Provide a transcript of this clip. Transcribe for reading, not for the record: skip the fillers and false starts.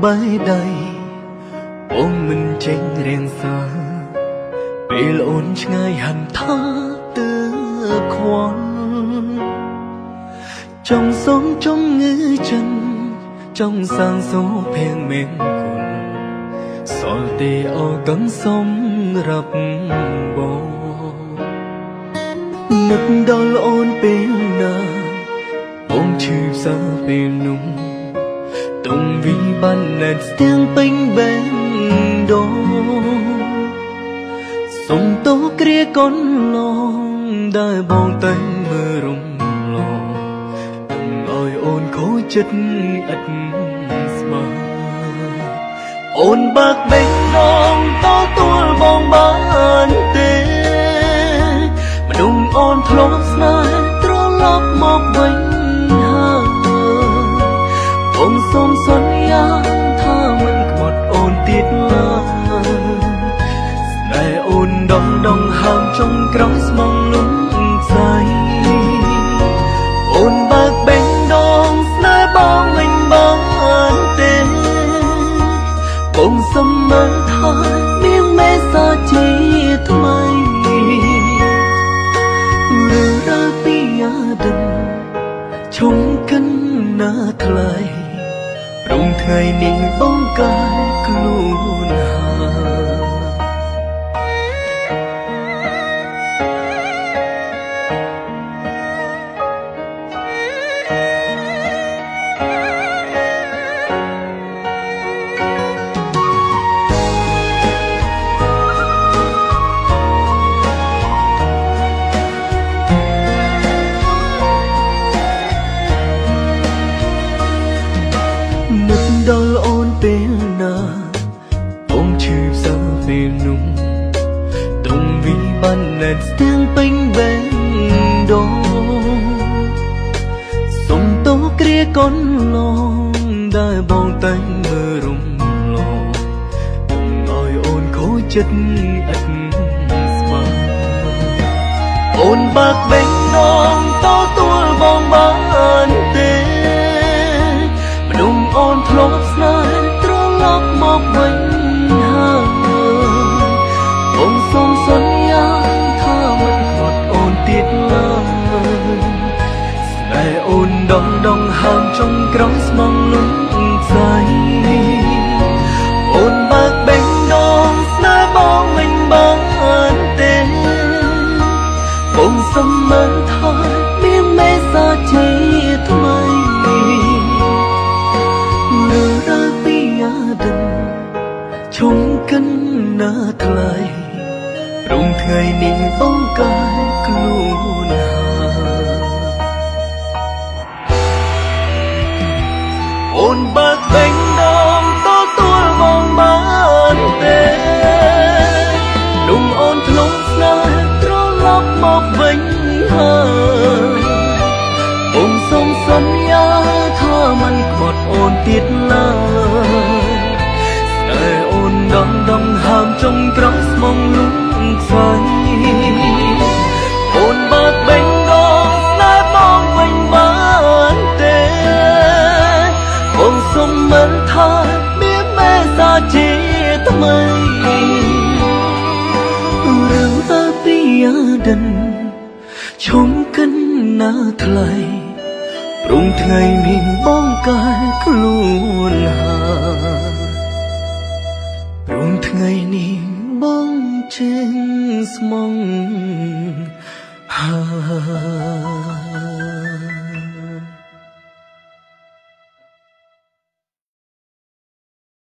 បែរដៃបងមិនចេញរៀងសាពេលអូនឆ្ងាយហាន់ថាទើបខ្វល់ចង់សុំជំងឺចិនចង់សាងសូភៀងមង្គលសល់ទេអកឹងសំរាប់បងនឹកដល់អូនពេលណាបងឈឺផ្សាពេលនោះទុំវិបានណែនស្ទៀងពេញបេះដូងសុំទោសគ្រាកន្លងដែលបងតែងមើលរំលងទុំឲ្យអូនខូចចិត្តឥតស្មានអូនបើកបេះដូងតទួលបងបានទេមនុស្សអូនធ្លាប់ស្នេហ៍ត្រឡប់មកវិញហើយបងសូមសន្យាថាមិនក្បត់អូនទៀតឡើយស្នេហ៍អូនដងដងហើមចុងក្រោយស្មងលំខ្សែអូនបើកបេះដូងស្នេហ៍បងវិញបានទេបងសុំមើលថាមានមេសាជាថ្មីឬរើពីអាដិនឈុំកិនណាថ្លៃព្រមថ្ងៃនេះបងកាយខ្លួនហើយនឹកដល់អូនពេលណាបងឈឺផ្សាពេលនោះទុំវិបានណែនស្ទៀងពេញបេះដូងសុំទោសគ្រាកន្លងដែលបងតែងមើលរំលងទុំឲ្យអូនខូចចិត្តឥតស្មានអូនបើកបេះដូងតទួលបងបានទេមនុស្សអូនធ្លាប់ស្នេហ៍ត្រឡប់មកវិញហើយបងសូមសន្យាថាមិនក្បត់អូនទៀតឡើយស្នេហ៍អូនដងដងហើមចុងក្រោយស្មងលំខ្សែអូនបើកបេះដូងស្នេហ៍បងវិញបានទេបងសុំមើលថាមានមេសាជាថ្មីឬរើពីអាដិនឈុំកិនណាថ្លៃព្រមថ្ងៃនេះបងកាយខ្លួនហើយអូនបើកបេះដូងតទួលបងបានទេนุ่มអូនធ្លាប់ស្នេហ៍ត្រឡប់មកវិញហើយបងសូមសន្យាថាមិនក្បត់អូនទៀតឡើយស្នេហ៍អូនដងដងហើមចុងក្រោយស្មងលំខ្សែអូនបើកបេះដូងស្នេហ៍បងវិញបានទេបងសុំមើលថាមានមេសាជាថ្មីឬរើពីអាដិនឈុំកិនណាថ្លៃព្រមថ្ងៃនេះបងកាយខ្លួនហើយព្រមថ្ងៃនេះបងចេញស្មងហើយ